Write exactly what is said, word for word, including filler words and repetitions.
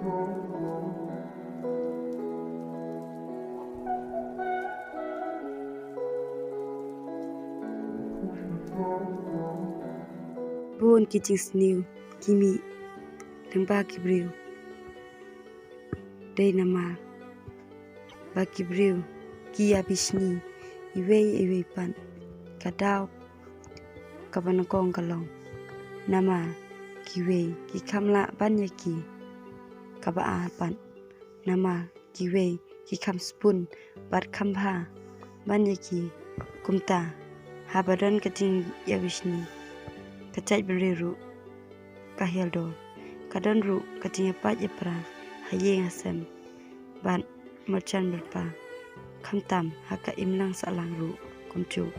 Bun ki jingsniew ki mih lyngba ki briew. Dei namar ba ki briew ki ïa bishni iwei iwei pat. Ka daw kaba nyngkong ka long namar kiwei ki kham lah ban ïa ki kaba ar pat. Namar kiwei ki kham spun bad kham bha ban ïa ki. Kumta haba don ka jingïabishni, ka jaitbynriew ruh ka hiar dor. Ka don ruh ka jingïapait ïapra ha ïing ha sem bad marjan marpa, khamtam ha ka imlang sahlang ruh kumjuh.